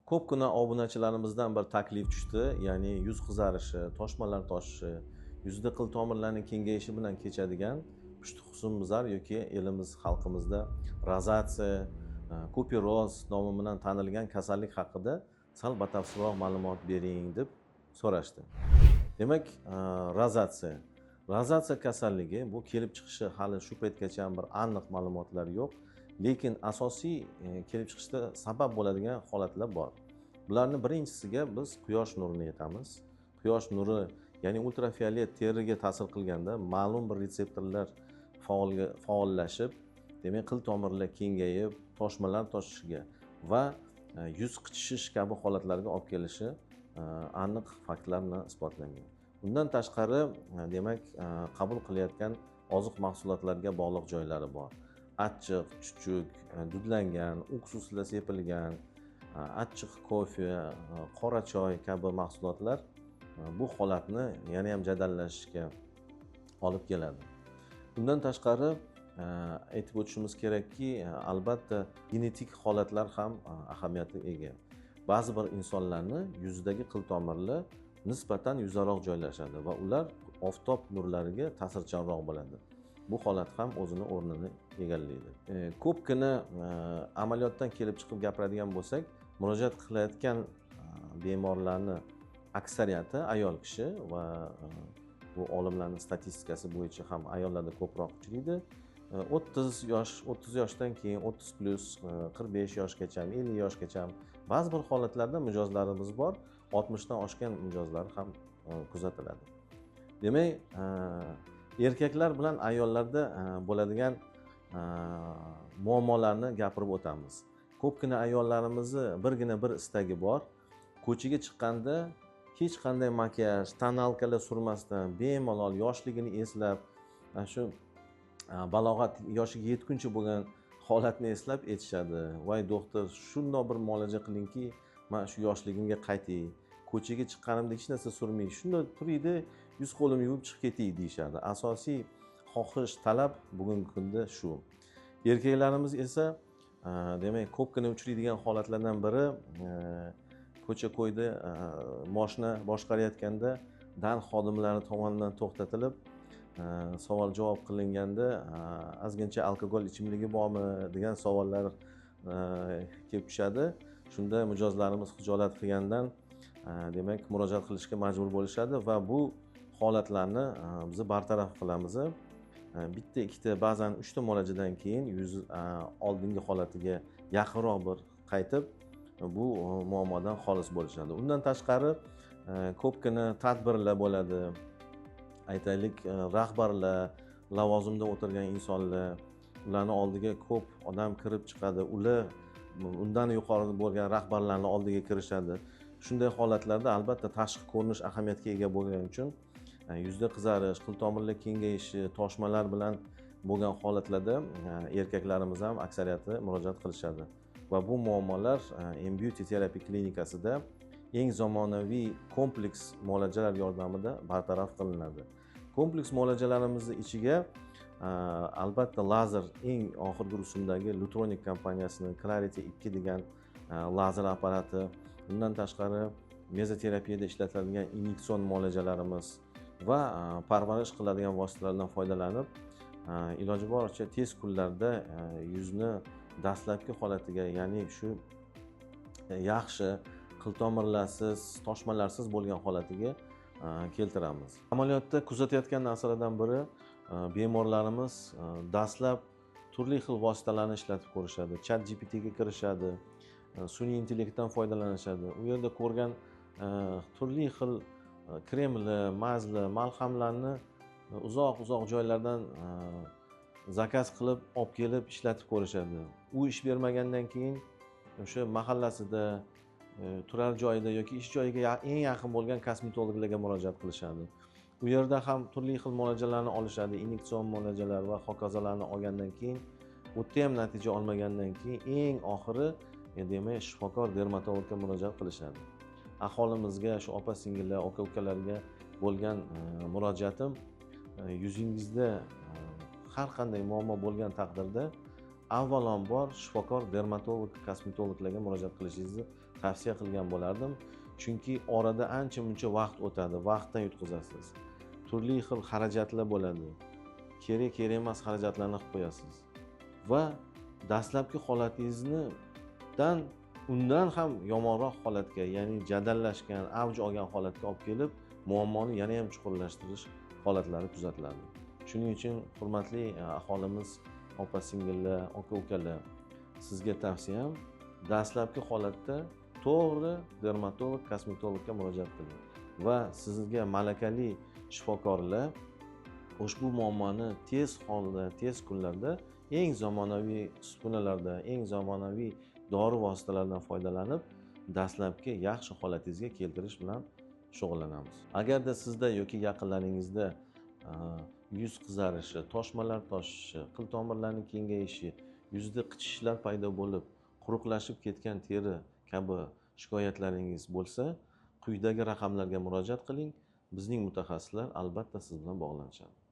Ko'pgina obunachilarimizdan bir taklif tushdi, ya'ni yuz qizarishi, toshmalar toshishi, yuzda qil tomirlarning kengayishi bilan kechadigan pushti husnbuzar yoki elimiz xalqimizda rozatsiya, kuperoz nomi bilan tanilgan kasallik haqida sal batafsilroq ma'lumot bering deb so'rashdi. Demak, rozatsiya. Rozatsiya kasalligi bu kelib chiqishi hali shu paytgacha bir aniq ma'lumotlar yo'q, lekin asosiy kelib chiqishda sabab bo'ladigan holatlar bor. Bularni birinchisiga biz quyosh nurini aytamiz. Quyosh nuri, ya'ni ultrafiolet teriga ta'sir qilganda ma'lum bir retseptorlar faollashib, demak qil tomirlar kengayib, toshmalar toshishiga va yuz qichishish kabi holatlarga olib kelishi aniq faktlar bilan isbotlangan. Bundan tashqari, demak, qabul qilayotgan oziq mahsulotlarga bog'liq joylari bor. Achchiq, chuchuk, dudlangan, uksuslar sepilgan, achchiq kofe, qora choy kabi mahsulotlar bu holatni yana ham jadallashishga olib keladi. Bundan tashqari, aytib o'tishimiz kerakki, albatta genetik holatlar ham ahamiyatga ega. Ba'zi bir insonlarni yuzidagi qil tomirlar nisbatan yuzaroq joylashadi va ular oftob nurlariga ta'sirchanroq bo'ladi. Bu holat ham o'zini o'rnini egallaydi. Ko'pgina amaliyotdan kelib chiqib gapiradigan bo'lsak, murojaat qilayotgan bemorlarni aksariyati ayol kishi va bu olimlarning statistikasi bo'yicha ham ayollarda ko'proq uchraydi. 30 yosh, 30 yoshdan keyin 30 plus, 45 yoshgacha, 50 yoshgacha ba'zi bir holatlarda mijozlarimiz bor, 60 dan oshgan mijozlar ham kuzatiladi. Demak, erkaklar bilan ayollarda bo'ladigan muammolarni gapirib o'tamiz. Ko'pgina ayollarimizni birgina bir istagi bor. Ko'chaga chiqqanda hech qanday makiyaj, tonalkalar surmasdan bemalol yoshligini eslab, shu balog'at yoshiga yetguncha bo'lgan holatni eslab aytishadi. Voy doktor, shundoq bir muolaja qilingki, men shu yoshligimga qaytay. Ko'chaga chiqqanimda hech narsa surmay, shunday turiydi, yuz qo'limni yuvib chiqib ketay deyishadi. Asosiy xohish, talab bugungi kunda shu. Erkaklarimiz esa, demak, ko'pgina uchraydigan holatlardan biri, ko'cha ko'yda moshina boshqarayotganda dan xodimlari tomonidan to'xtatilib, savol javob qilinganda ozgincha alkogol ichimligi bormi degan savollar kelib tushadi. Shunda mijozlarimiz xijolat qilgandan, demak, murojaat qilishga majbur bo'lishadi va bu holatlarni biz bartaraf qilamiz. Bitta, ikkita, ba'zan uchta muolajadan keyin yuz oldingi holatiga yaqinroq bir qaytib, bu muammodan xolis bo'lishadi. Undan tashqari, ko'pgina tadbirlar bo'ladi. Aytaylik, rahbarlar, lavozimda o'tirgan insonlar, ularning oldiga ko'p odam kirib chiqadi. Ular undan yuqori bo'lgan rahbarlarning oldiga kirishadi. Shunday holatlarda albatta tashqi ko'rinish ahamiyatga ega bo'lgani uchun yuzda qizarish, qil tomirlar kengayishi, toshmalar bilan bo'lgan holatlarda erkaklarimiz ham aksariyati murojaat qilishadi. Va bu muammolar M-Beauty terapiya klinikasida eng zamonaviy kompleks muolajalar yordamida bartaraf qilinadi. Kompleks muolajalarimizni ichiga albatta lazer, eng oxirgi rusumdagi Lutronic kompaniyasining Clarity 2 degan lazer apparati, undan tashqari mezoterapiyada ishlatiladigan inyeksion muolajalarimiz va parvarish qiladigan vositalardan foydalanib, iloji boricha tez kunlarda yuzni dastlabki holatiga, ya'ni shu yaxshi qil tomirlarsiz, toshmalarsiz bo'lgan holatiga keltiramiz. Amaliyotda kuzatayotgan narsalardan biri, bemorlarimiz dastlab turli xil vositalarni ishlatib ko'rishadi, Chat GPT ga kirishadi, sun'iy intellektdan foydalanishadi. U yerda ko'rgan turli xil kremlar, mazlar, malhamlarni uzoq-uzoq joylardan zakaz qilib olib kelib ishlatib ko'rishadi. U ish bermagandan keyin o'sha mahallasida, turar joyida yoki ish joyiga eng yaqin bo'lgan kosmetologlarga murojaat qilishadi. U yerda ham turli xil muolajalarni olishadi, inyeksion muolajalar va hokazolarni olgandan keyin, u yerda ham natija olmagandan keyin eng oxiri, demak, shifokor dermatologga murojaat qilishadi. Aholimizga, shu opa singillar, aka ukalarga bo'lgan murojaatim, yuzingizda har qanday muammo bo'lgan taqdirda avvalambor shifokor dermatolog, kosmetologlarga murojaat qilishingizni tavsiya qilgan bo'lardim. Chunki orada ancha muncha vaqt o'tadi, vaqtdan yutqizasiz. Turli xil xarajatlar bo'ladi. Kerak emas xarajatlarni qilib qo'yasiz. Va dastlabki holatingizdan undan ham yomonroq holatga, ya'ni jadallashgan, avj olgan holatga olib kelib, muammoni yana ham chuqurlashtirish holatlari kuzatiladi. Shuning uchun hurmatli aholimiz, opa singillar, aka ukalar, sizga tavsiyam dastlabki holatda to'g'ri dermatolog, kosmetologga murojaat qiling va sizga malakali shifokorlar ushbu muammoni tez holda, tez kunlarda eng zamonaviy uskunalarda, eng zamonaviy dori vositalaridan foydalanib dastlabki yaxshi holatingizga keltirish bilan shug'ullanamiz. Agarda sizda yoki yaqinlaringizda yuz qizarishi, toshmalar toshishi, qil tomirlarning kengayishi, yuzda qichishishlar paydo bo'lib, quruqlashib ketgan teri kabi shikoyatlaringiz bo'lsa, quyidagi raqamlarga murojaat qiling. Bizning mutaxassislar albatta siz bilan bog'lanishadi.